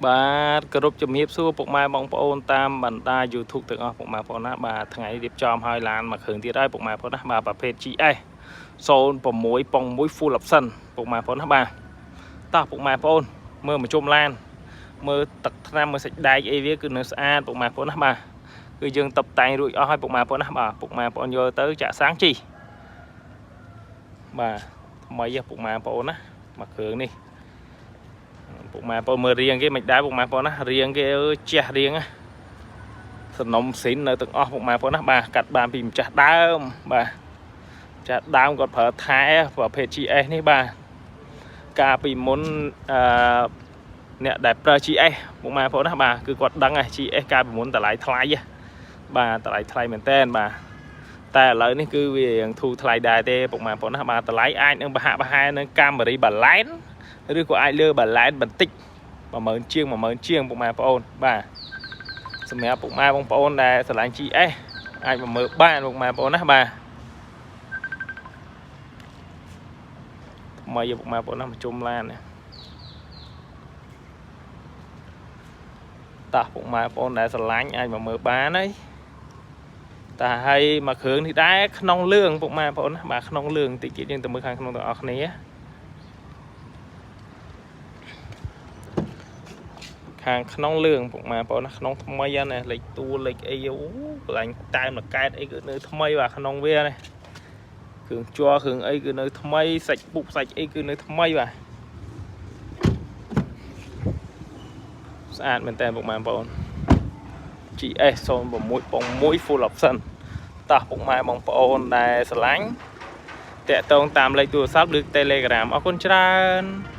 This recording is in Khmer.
បាទគោរពជំរាបសួរពុកម៉ែបងប្អូនតាមបណ្ដា YouTube ទាំងអស់ពុកម៉ែបងប្អូនណាបាទថ្ងៃនេះរៀបចំឲ្យឡានមួយគ្រឿងទៀតហើយពុកម៉ែបងប្អូនណាបាទប្រភេទ GS 06ប៉ុង1 full option ពុកម៉ែបងប្អូនណាបាទតោះពុកម៉ែបងប្អូនមើលមកជុំឡានមើលទឹកថ្នាំមើលសាច់ដែកអីវាគឺនៅស្អាតពុកម៉ែបងប្អូនណាបាទគឺយើងតុបតែងរួចអស់ហើយពុកម៉ែបងប្អូនណាបាទពុកម៉ែបងប្អូនយកទៅចាក់សាំងជីបាទថ្មីហ៎ពុកម៉ែបងប្អូនណាមួយគ្រឿងនេះ ពុកម៉ែបងប្អូនមើលរៀងគេមិនដែរពុកម៉ែបងប្អូនណារៀងគេអើយជះរៀងណាសំណុំស៊ីននៅទាំងអស់ពុកម៉ែបងប្អូនណាបាទកាត់បានពីម្ចាស់ដើមបាទម្ចាស់ដើមគាត់ប្រើថែប្រភេទ GS នេះបាទកាលពីមុនអឺអ្នកដែលប្រើ GS ពុកម៉ែបងប្អូនណាបាទគឺគាត់ដឹងហើយ GS កាលពីមុនតម្លៃថ្លៃហ៎បាទតម្លៃថ្លៃមែនតើបាទតែឥឡូវនេះគឺវារៀងធូរថ្លៃដែរទេពុកម៉ែបងប្អូនណាបាទតម្លៃអាចនឹងប្រហាក់ប្រហែលនឹង Camry បាឡែន ឬក៏អាចលើបាឡែនបន្តិច10000ជាង10000ជាងពុកម៉ែបងប្អូនបាទសម្រាប់ពុកម៉ែបងប្អូនដែលស្រឡាញ់ GS អាចមកមើលបានពុកម៉ែបងប្អូនណាបាទថ្មីពុកម៉ែបងប្អូនណាមកជុំឡាននេះតោះពុកម៉ែបងប្អូនដែលស្រឡាញ់អាចមកមើលបានហើយតាឲ្យមួយគ្រឿងនេះដែរក្នុងលឿងពុកម៉ែបងប្អូនណាបាទក្នុងលឿងតិចទៀតយើងទៅមើលខាងក្នុងទាំងអស់គ្នា ខាងក្នុងលឿងពុកម៉ែបងប្អូនណាក្នុងថ្មីហ្នឹងណាលេខតួលេខអីអូកន្លែងតែមកកែតអីគឺនៅថ្មីបាទក្នុងវានេះគ្រឿងជ័រគ្រឿងអីគឺនៅថ្មីសាច់ពុកសាច់អីគឺនៅថ្មីបាទស្អាតមែនតើពុកម៉ែបងប្អូន GS 06ប៉ុង1 full option តោះពុកម៉ែបងប្អូនដែលស្រឡាញ់តាក់ទងតាមលេខទូរស័ព្ទឬ Telegram អរគុណច្រើន។